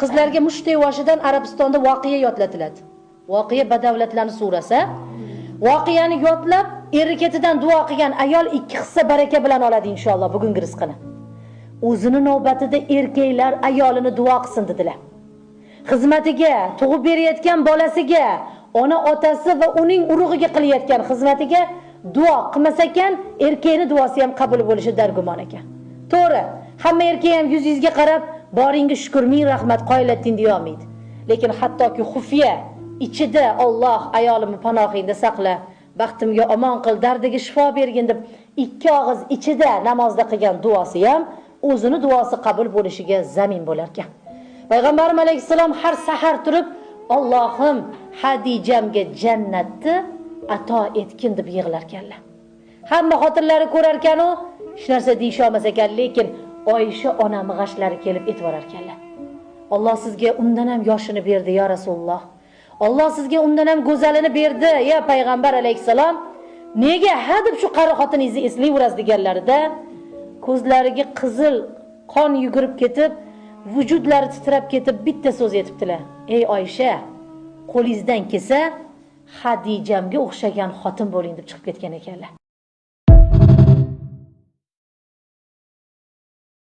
Qizlarga mushtay yoshidan Arabistonda voqea yodlatiladi. Voqea badavlatlarni surasi. Voqeani yodlab, eri ketidan duo qilgan ayol 2 hissa baraka bilan oladi inshaalloh bugungi rizqini. O'zini navbatida erkaklar ayolini duo qilsin dedilar. Xizmatiga, tug'ib berayotgan bolasiga, ona otasi va uning urug'iga qilayotgan xizmatiga duo qilmasa ekan, erkakning duosi ham qabul bo'lishi dargumon ekan. To'g'ri, hamma erkak ham yuzingizga qarab, boringga shukr, ming rahmat qoylatding deya olmaydi. Lekin hattoki xufiya ichida Alloh ayolimni panohingda saqla, baxtimga omon qil, dardiga shifo bergin deb ikki og'iz ichida namozda qilgan duosi ham o'zini duosi qabul bo'lishiga zamin bo'lar ekan. Payg'ambarimiz alayhissalom har sahar turib, Allohim Hadijamga jannatni ato etgin deb yig'lar ekanlar. Hamma xotinlari ko'rar ekan-u, hech narsa deyisha olmas ekan, lekin Oysha onam g'ashlari kelib e'tiborar ekanlar. Alloh sizga undan ham yoshini berdi ya Rasululloh. Alloh sizga undan ham go'zalini berdi ya payg'ambar alayhissalom. Nega ha deb shu qari xotiningizni eslayverasiz deganlarida ko'zlariga qizil qon yugurib ketib, vujudlari titrab ketib bitta so'z aytibdilar. Ey Oysha, qo'lingizdan kelsa Hadijamga o'xshagan xotin bo'ling deb chiqib ketgan ekanlar.